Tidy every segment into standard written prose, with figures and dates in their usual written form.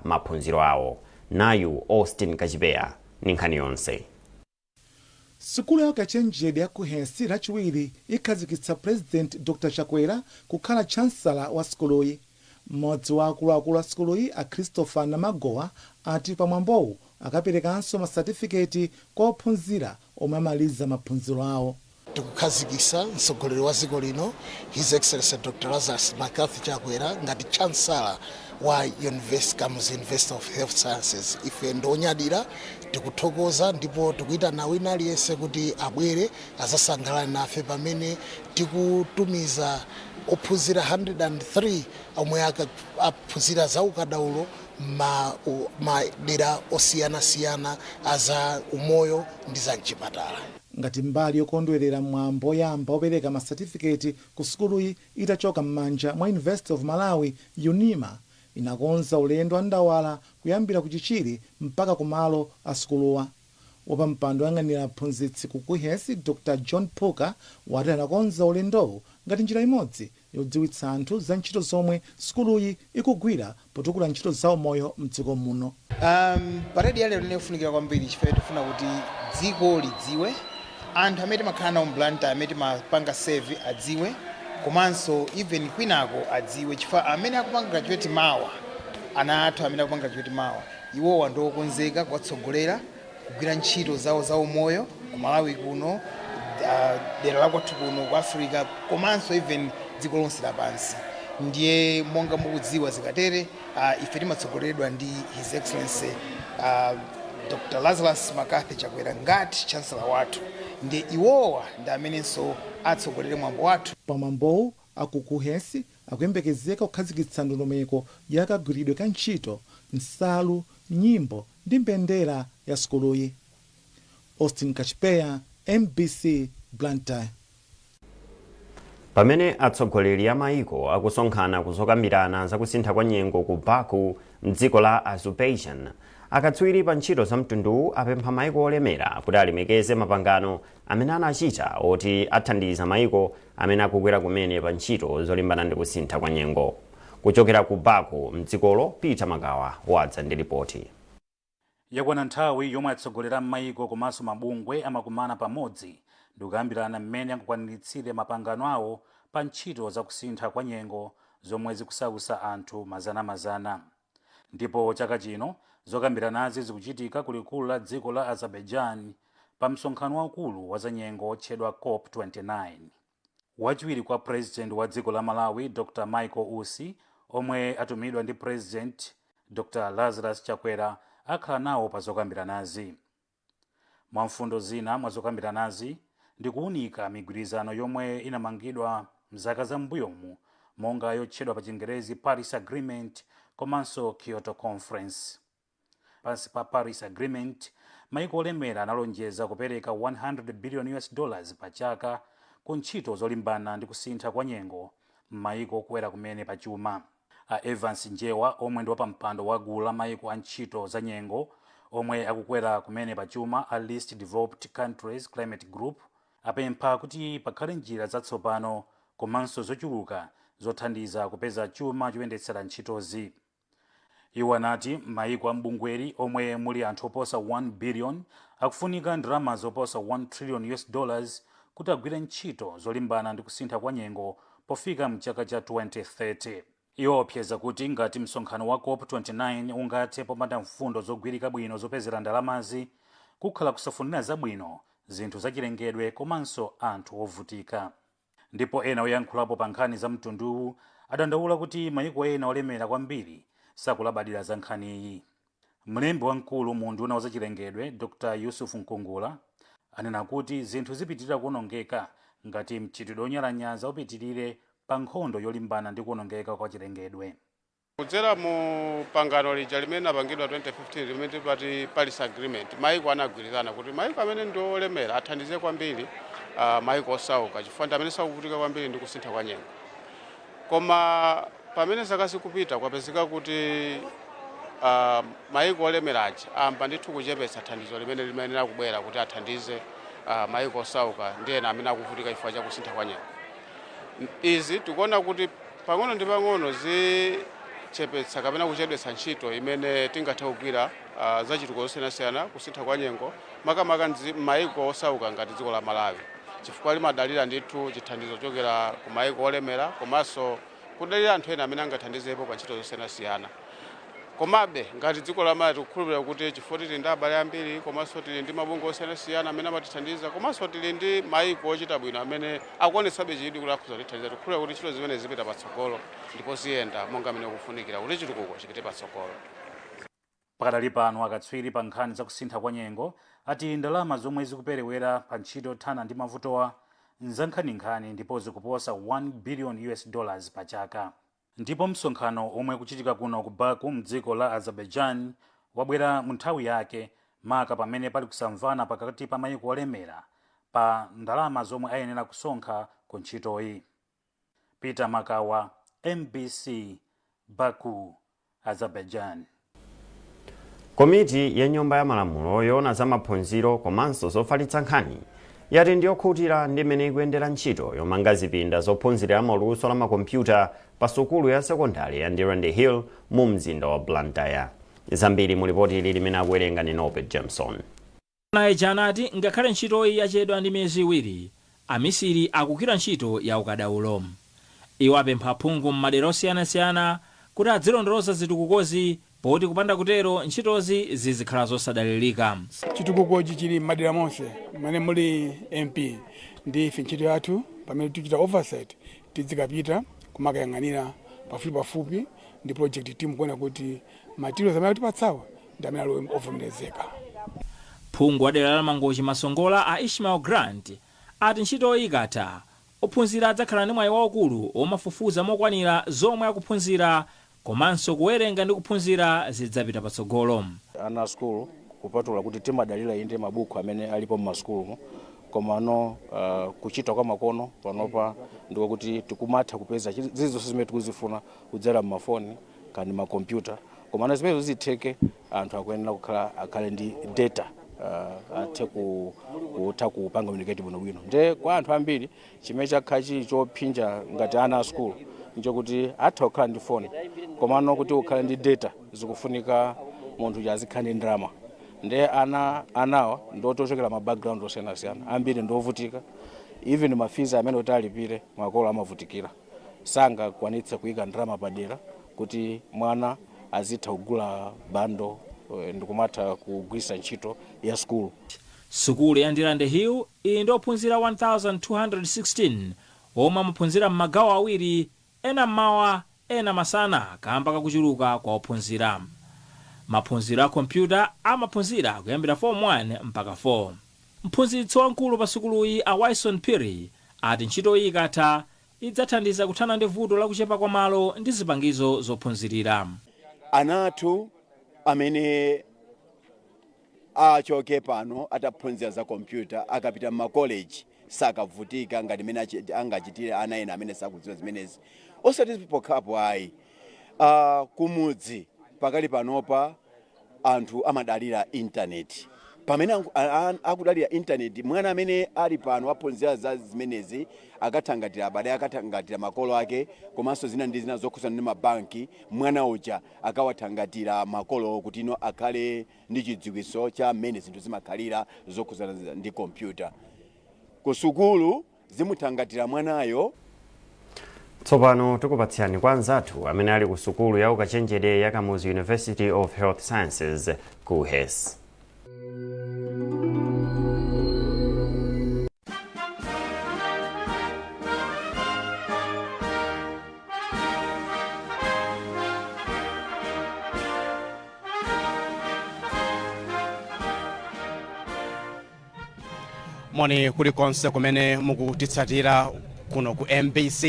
Maphunziro awo. Nayu Austin Kachipeya ndi nkhani yonse. Sukulu ya ukachenjede ya KUHeS Lachiwiri ikhazikitsa President Dr Chakwera kukhala chancellor wa sukuluyi. Mmodzi wa akuluakulu a sukuluyi, a Christopher Namagowa, ati pamwambowu akaperekanso masatifiketi kwa ophunzira omwe amaliza maphunziro awo. Tikukhazikitsa mtsogoleri wa dziko lino, His Excellency Dr Lazarus McCarthy Chakwera, ngati chancellor wa University, Kamuzu University of Health Sciences. Ife ndionyadira, tikuthokoza ndipo tikuyitana wina aliyense kuti abwere azasangalale nafe pamene tikutumiza ophunzira 103 omwe aphunzira za ukadaulo madera osiyanasiyana aza umoyo ndi za mchipatala. Ngati mbali yokondwerera mwambo oyamba opereka masatifiketi ku sukuluyi itachoka m'manja mwa University of Malawi, UNIMA, inakonza ulendo wa ndawala kuyambira ku Chichiri mpaka kumalo a sukuluwa. Wapampando woyang'anira aphunzitsi ku KUHeS, Dr John Phuka, wati anakonza ulendowu ngati njira imodzi yodziwitsa anthu za ntchito zomwe sukuluyi ikugwira potukula ntchito za umoyo mdziko muno. Parade ya lero inofunikira kwambiri chifukwa tifuna kuti dziko lidziwe, anthu amene timakhala nawo m'Blantyre, amene timapanga serve adziwe, komanso even kwinako adziwe, chifukwa amene akupanga graduate mawa, ana athu amene akupanga graduate mawa, iwowa ndiokonzeka kuwatsogolera kugwira ntchito zawo za umoyo ku Malawi kuno, dera la kwathu kuno ku Africa, komanso even dziko lonse lapansi. Ndiye monga mukudziwa, zikatere ife timatsogoleredwa ndi His Excellency Dr Lazarus McCarthy Chakwera ngati chancellor wathu, ndiye iwowa ndi amenenso atsogolere mwambo wathu. Pamwambowu, aku KUHeS akuyembekezeka kukhazikitsa ndondomeko ya kagwiridwe ka ntchito, nsalu, nyimbo ndi mbendera ya sukuluyi. Austin Kachipeya, MBC, Blantyre. Pamene atsogoleri a maiko akusonkhana kuzokambirana zakusintha kwa nyengo ku Baku mdziko la Azerbaijan, akatswiri pa ntchito za mtunduwu apempha maiko olemera kuti alemekeze mapangano amene anachita oti athandiza maiko amene akukwera kumene pa ntchito zolimbana ndi kusintha kwa nyengo. Kuchokera ku Baku mdzikolo, Peter Magawa wadza ndi ripoti. Yakwana nthawi yomwe atsogoleri a m'mayiko komanso mabungwe amakumana pamodzi ndi kukambirana mmene angakwaniritsire mapangano awo pa ntchito zakusintha kwa nyengo zomwe zikusautsa anthu mazanamazana. Ndipo chaka chino zokambiranazi zikuchitika ku likulu la dziko la Azerbaijan pa msonkhano waukulu wa zanyengo wotchedwa COP 29. Wachiwiri kwa President wa dziko la Malawi, Dr Michael Usi, omwe atumidwa ndi President Dr Lazarus Chakwera, akhala nawo pa zokambiranazi. Mwa mfundo zina mwa zokambiranazi ndi kuwunika migwirizano yomwe inamangidwa mzaka zam'mbuyomu, monga yotchedwa pa Chingerezi Paris Agreement komanso Kyoto Conference. Pansi pa Paris Agreement, maiko olemera analonjeza kupereka 100 billion US dollars pa chaka ku ntchito zolimbana ndi kusintha kwa nyengo m'maiko okwera kumene pachuma. A Evans Njewa, omwe ndi wapampando wa gulu la maiko a ntchito za nyengo omwe akukwera kumene pachuma, a Least Developed Countries Climate Group, apempha kuti pakhale njira zatsopano komanso zochuluka zothandiza kupeza chuma choyendetsera ntchitozi. Iwo anati maiko a mbungweri omwe muli anthu oposa 1 billion akufunika ndalama zoposa 1 trillion US dollars kuti agwire ntchito zolimbana ndi kusintha kwa nyengo pofika mchaka cha 2030. Iwo aopseza kuti ngati msonkhano wa COP 29 ungathe popanda mfundo zogwirika bwino zopezera ndalamazi, kukhala kusafunira zabwino zinthu zachilengedwe komanso anthu ovutika. Ndipo ena oyankhulapo pa nkhani za mtunduwu adandaula kuti mayiko ena olemera kwambiri sakulabadira za nkhaniyi. Mlembi wamkulu mu unduna wa zachilengedwe, Dr Yusuf Nkungula, anena kuti zinthu zipitirira kuwonongeka ngati mchitidwe onyalanyaza upitirire pa nkhondo yolimbana ndi kuwonongeka kwa chilengedwe. Kudzera mu pangano lija limene linapangidwa 2015, limene tipati Paris Agreement, maiko anagwirizana kuti maiko amene ndi olemera athandize kwambiri maiko osauka, chifukwa ndi amene sakuvutika kwambiri ndi kusintha kwa nyengo. Koma pamene zaka zikupita, kwapezeka kuti maiko olemera aja ayamba ndithu kuchepetsa thandizo limene limayenera kubwera kuti athandize maiko osauka ndi ena amene akuvutika chifukwa cha kusintha kwa nyengo. Izi tikuona kuti pang'ono ndi pang'ono Zingachepetsa kapena kuchedwetsa ntchito imene tingathe kugwira zachitukuko zosiyanasiyana, kusintha kwa nyengo, makamaka m'mayiko osauka ngati dziko la Malawi, chifukwa limadalira ndithu chithandizo kuchokera ku mayiko olemera komanso kudalira anthu ena amene angathandizepo pa ntchito zosiyanasiyana. Komabe ngati dziko la Malawi tikukhulupirira kuti chifukwa tili ndi abale ambiri komanso tili ndi mabungwe osiyanasiyana amene amatithandiza komanso tili ndi mayiko ochita bwino amene akuonetsabe chidwi kuti akhoza kutithandiza, tikukhulupirira kuti ntchito zimene zipita patsogolo ndipo ziyenda monga amene kufunikira kuti chitukuko chipite patsogolo. Pakadali pano, akatswiri pa nkhani za kusintha kwa nyengo ati ndalama zomwe zikuperewera pa ntchito yothana ndi mavutowa nzankhaninkhani ndipo zikuposa 1 billion US dollars pa chaka. Ndipo msonkhano omwe kuchitika kuno ku Baku mdziko la Azerbaijan wabwera mu nthawi yake, maka pamene pali kusamvana pakati pa mayiko olemera pa ndalama zomwe ayenera kusonkha ku ntchitoyi. Peter Makawa, MBC, Baku, Azerbaijan. Komiti ya Nyumba ya Malamulo yoona za maphunziro komanso zofalitsa nkhani yati ndiyokhutira ndi mmene ikuyendera ntchito yomanga zipinda zophunziramo luso la makompyuta pa sukulu ya sekondari ya Ndirande Hill mu mzinda wa Blantyre. Zambiri mu lipoti ili limene akuwerenga ni Norbert Jameson. Nayeja anati ngakhale ntchitoyi yachedwa ndi miyezi 2, amisiri akugwira ntchito ya ukadaulo. Iwo apempha aphungu m'madera osiyanasiyana kuti adzilondoloza zitukukozi, poti kupanda kutero ntchitozi zizikhala zosadalirika. Chitukukochi chili m'madera monse mmene muli MP, ndi ife ntchito yathu pamene tichita oversight tizikapita kumakayang'anira pafupi pafupi ndi project team kuona kuti materials amene atipatsawa ndi amene ali ovomerezeka. Phungu wa dera la Mangochi Masongola, a Ishmael Grant, ati ntchitoyi ikatha, ophunzira adzakhala ndi mwayi waukulu womafufuza mokwanira zomwe akuphunzira, komanso kuwerenga ndi kuphunzira zidzapita patsogolo. Ana a sukulu, kupatula kuti timadalira inde mabuku amene alipo mmasukulumo, komano kuchita kwa makono panopa ndiko kuti tikumatha kupeza zilizonse zimene tikuzifuna kudzera mmafoni kandi makompyuta. Komano zimenezo zitheke, anthu akuyenera kukhala akhale ndi data, athe kutha kupanga communicate bwinobwino. Nde kwa anthu ambiri chimene chakhala chili chophinja ngati ana a sukulu nchokuti atha kukhala ndi foni, komano kuti ukhale ndi data zikufunika munthu azikhala ndi ndalama. Nde anawa ndotochokera ma background osiyanasiyana, ambiri ndovutika, even ma fees amene kuti alipire makolo amavutikira, sangakwanitse kuyika ndalama padera kuti mwana azitha kugula bundle ndikumatha kugwiritsa ntchito ya sukulu. Sukulu ya Ndirande Hill ili ndi ophunzira 1216 omwe amaphunzira m'magawo awiri, ena mmawa, ena masana, kamba kakuchuluka kwa ophunzira. Maphunziro a kompyuta amaphunzira kuyambira Form 1 mpaka 4. Mphunzitsi wamkulu pa sukuluyi, a Wyson Phiri, ati ntchitoyi ikatha idzathandiza kuthana ndi vuto lakuchepa kwa malo ndi zipangizo zophunzirira. Ana athu amene achoke pano ataphunzira za kompyuta akapita m'makoleji sakavutika ngati mmene angachitire ana ena amene sakudziwa zimenezi. Osati pokhapo ayi, kumudzi pakali panopa anthu amadalira intaneti. Pamene akudalira intaneti, mwana amene ali pano aphunzira za zimenezi akathangatira abale, akathangatira makolo ake, komanso zina ndi zina zokhudzana ndi mabanki, mwana uja akawathangatira makolo kuti ino akhale ndi chidziwitso cha mmene zinthu zimakhalira zokhudzana ndi kompyuta ku sukulu, zimuthangatira mwanayo. Tsopano tikupatsirani kwa anzathu amene ali ku sukulu ya ukachenjede ya Kamuzu University of Health Sciences, KUHeS. Moni kulikonse kumene mukutitsatira kuno ku MBC.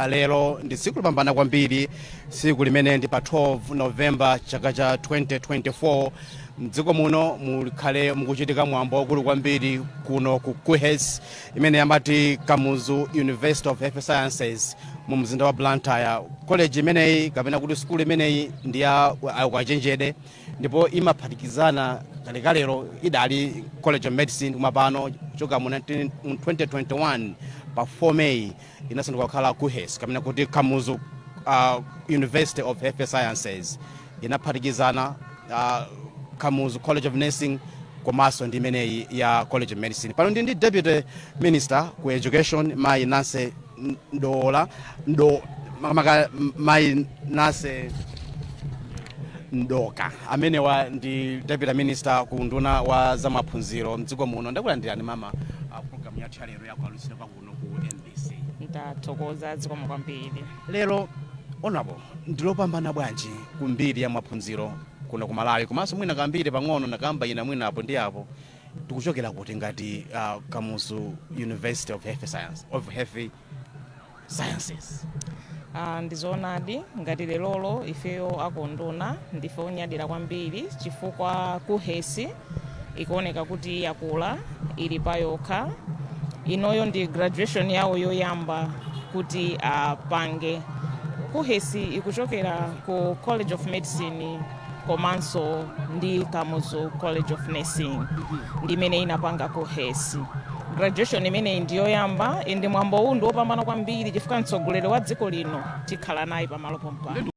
Lero ndi tsiku lopambana kwambiri, tsiku limene ndi pa 12 Novemba chaka cha 2024. Mdziko muno mukhale mukuchitika mwambo waukulu kwambiri kuno ku KUHeS, imene amati Kamuzu University of Health Sciences, mu mzinda wa Blantyre. College imeneyi, kapena kuti sukulu imeneyi, ndi ya ukachenjede ndipo imaphatikizana. Kalekalero idali College of Medicine, koma pano kuchoka mu 2021 pa 4 May inasanduka kukhala KUHeS, kapena kuti Kamuzu University of Health Sciences inaphatikizana Kamuzu College of Nursing komanso ndi imeneyi ya College of Medicine. Pano ndi Deputy Minister ku Education, Mayi Nancy Ndola Ndo maka, Mayi Nancy Mdoka, amenewa ndi Deputy Minister ku nduna wa zamaphunziro mdziko muno. Ndakulandirani, mama, program yathu ya lero yakualusira kwakuno ku MBC. Ndathokoza, zikomo kwambiri. Lero, honorable, ndilopambana bwanji kumbiri ya maphunziro kuno ku Malawi, komanso mwina kambiri pang'ono nakamba ina mwina apo ndi apo, tikuchokera kuti ngati Kamuzu University of Health Sciences? Ndizoonadi, ngati lelolo ifeyo akunduna ndife onyadira kwambiri chifukwa KUHeS ikuoneka kuti yakula, ili payokha. Inoyo ndi graduation yawo yoyamba kuti apange. KUHeS ikuchokera ku College of Medicine komanso ndi Kamuzu College of Nursing, ndi imene inapanga KUHeS. Graduation imeneyi ndiyoyamba, ndi mwambo uwu ndi wopambana kwambiri chifukwa mtsogoleri wa dziko lino tikhala naye pamalo pompano.